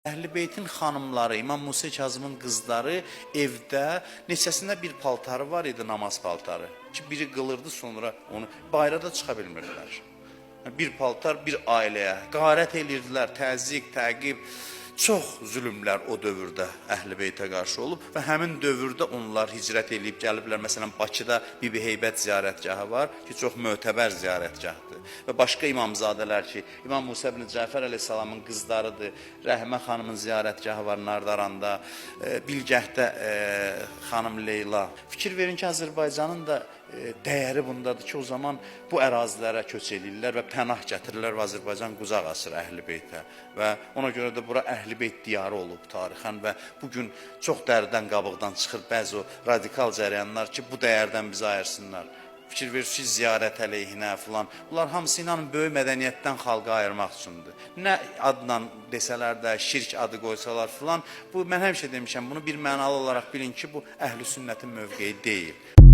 Əhl-i Beytin xanımları, İmam Musa Kazımın qızları evdə neçəsində bir paltarı var idi, namaz paltarı. Ki biri qılırdı, sonra onu bayıra da çıxa bilmirdilər. Bir paltar bir ailəyə qarət eləyirdilər, təzyiq, təqib, çox zülmlər o dövrdə Əhl-i Beytə qarşı olub və həmin dövrdə onlar hicrət eləyib gəliblər. Məsələn, Bakıda Bibi Heybət ziyarətgahı var ki, çox mötəbər ziyarətgahdır. Və başqa imamzadələr ki, İmam Musa ibn Cəfər əleyhissalamın qızlarıdır. Rəhmə xanımın ziyarətgahı var Nardaranda, Bilgəhdə xanım Leyla. Fikir verin ki, Azərbaycanın da dəyəri bundadır ki, o zaman bu ərazilərə köç eləyirlər və pənah gətirirlər və Azərbaycan qucaq açır Əhl-i Beytə və ona görə də bura Əhl-i Beyt diyarı olub tarixən və bu gün çox dəridən qabıqdan çıxır bəzi o radikal cərəyanlar ki, bu dəyərdən bizi ayırsınlar. Fikir verirsiniz ki, ziyarət əleyhinə filan. Bunlar hamısı inanın böyük mədəniyyətdən xalqı ayırmaq üçündür. Nə adla desələr də, şirk adı qoysalar filan, bu mən həmişə demişəm, bunu bir mənalı olaraq bilin ki, bu əhl-i sünnətin mövqeyi deyil.